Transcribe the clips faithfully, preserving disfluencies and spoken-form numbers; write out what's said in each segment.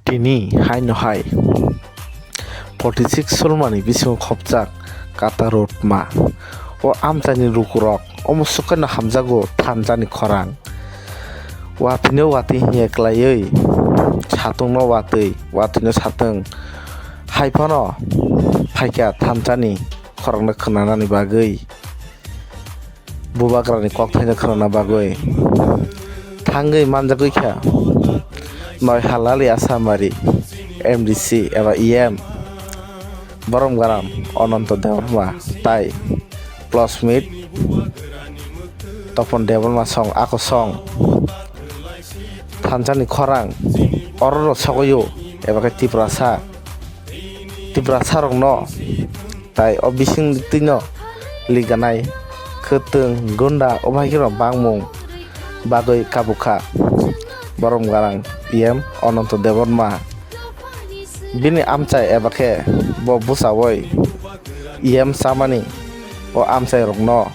Tini haino hai forty six sulmani bisingo khopjak Kata Road ma. O amchaini lukurok omo sukaino hamjago thanjani khorang. Watwino watwi hinya klaiwi, satungno watwi, watwino satung. Hai phano phaikha thanjani khorangno khwnanani bagwi. Bubagrani kokthaino khwnana bagwi thangwi manjagwi kha. Noi Halali Asamari M D C eba E M Borom Garam Ononto Debbarma tai Plus Meet Topon Debbarma song ako song thanjani khorang oro rw sogwi o eba khe Tiprasa Tiprasa rokno tai o bising twino liganai khwtwng gunda o bai kheno bangmung bagwi kabukha Borom Garam E M Ononto Debbarma. Bini amchai eba khe bo bwsawoi E M chamani o amchai rokno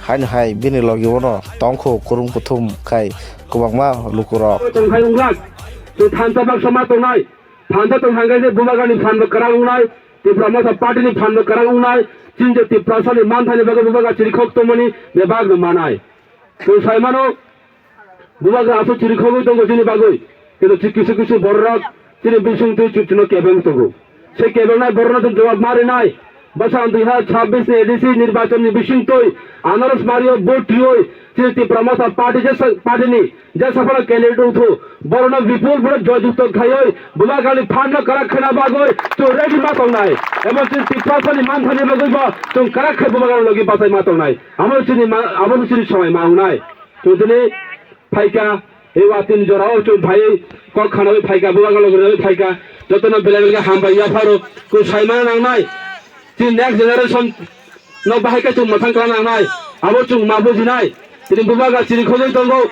haino hai bini logi bono tongkho kwrwng kuthum khai kwbangma lukurok. Tongthai wnglak, chwng thansa baksa ma tongnai, thansa tong thangkhe se Bubagrani phan bo kwrak wngnai, Tipra Motha Party ni phan bo kwrak wngnai, chini je Tiprasani manthani bagwi Bubagra chirikhok tongmani bebak no manai. Chwng sai mano, Bubagra aswk chirikhogwi tongo chini bagwi, kintu chi kisu kisu bororok chini bisingtwi chwngno kebeng tongo. Se kebengnai bororno chwng jawab ma rinai. Bwsang dui hazar chabbish ni A D C nirbachon ni bisingtwi anaros mario vote riwi chini Tipra Motha Party jesa, party ni jesa phano candidate wngthu, borokno bipul vote joy jukto khaiwi Bubagrani phan no kwrak khaina bagwi chwng ready ma tongnai. Ebo chini Tiprasani manthani bagwi bo chwng kwrak khai Bubagrani logi bachai ma tongnai. Abo chini ma, abo chini somai ma wngnai. Chwng tini phaikha, e watwini jorao chwng phaiwi kok khanawi phaikha, Bubagrani logi phaikha. Jotono belai belai khe hambai yapharo, chwng saimano nangnai. Chini next generation no bahai khe chwng mwthang kla nangnai, abo chwng ma bujinai. Tini Bubagra chirikhogwi tongo.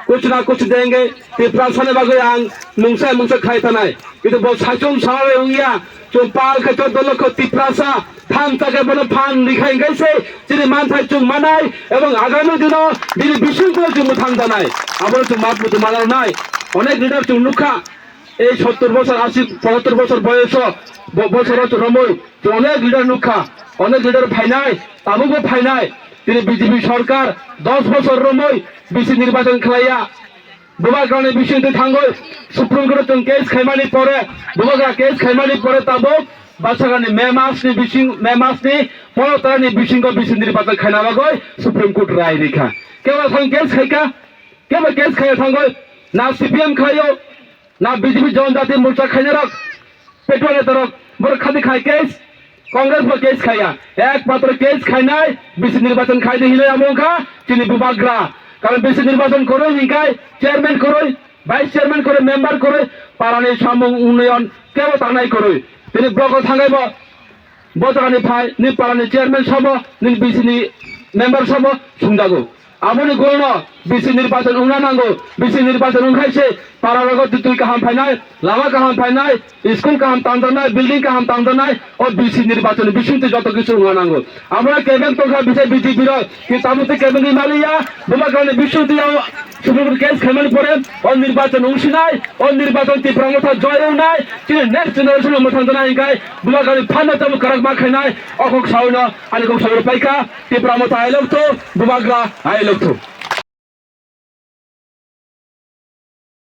Kuchna kuch denge Tiprasani bagwi ang mungsa mungsa khai tanai. Kintu bo saichung sawi wngya, chwng pal khe chwddo lokho Tiprasa thansa khe bono phan rikha hingkhe se chini manthai chwng manai ebong agami dino bini bisingtwi chwng mwthang janai. Abono chwng ma buji ma nangnai. Onek leader chwng nukha. Ei sottor bosor, asi, pochottor bosor boyoso, bo-, bosoro romwi chwng onek leader nukha, onek leader phainai, tabukbo phainai. Tini B J P sorkar dos bosor romwi bisi nirbachon khlaiya. Bubagrani bisingtwi thangwi Supreme Court chwng case khaimani pore, Bubagra case khaimani pore tabuk Basagani May masni bising, May masni pondro tarikni bisingo bisi nirbachon khaina bagwi Supreme Court rai rikha. Kebo thang case khaikha, kebo case khaiya thangwi na C P M khlaio, na B J P Janajati Morcha khainarok, petrol netarok, borok khadi khai case, Congress bo case khaiya. Ekmatro case khainai, bisi nirbachon khaidi hinwi amo wngkha chini Bubagra. Karon bisi nirbachon kwrwi hinkhai chairman kwrwi, vice chairman kwrwi, member kwrwi, parani samung unnoyon kebo tangnai kwrwi. Tini blogo thangaibo bo jagani phai, ni parani chairman sabo, ni bisi ni member sabo sungjago. Aboni golno bisi nirbachon wngna nango, bisi nirbachon wngkhai se para rogo twi kaham phainai, lama kaham phainai, school kaham tanjanai, building kaham tanjanai, o bisi nirbachon bisingtwi joto kisu wngna nango. Aboni kebeng tongkha bisi B J P rok, ki tabuk twi kebeng ni maliya, Bubagrani bisingtwi o Supreme Court case khaimani pore o nirbachon wngsinai, o nirbachon Tipra Motha joy wngnai, chini next generation no mwthang janai hinkhai Bubagrani phanno tamo kwrak ma khainai, o kok sawi no ani kok sawi paikha, Tipra Motha I love to, Bubagra I love to.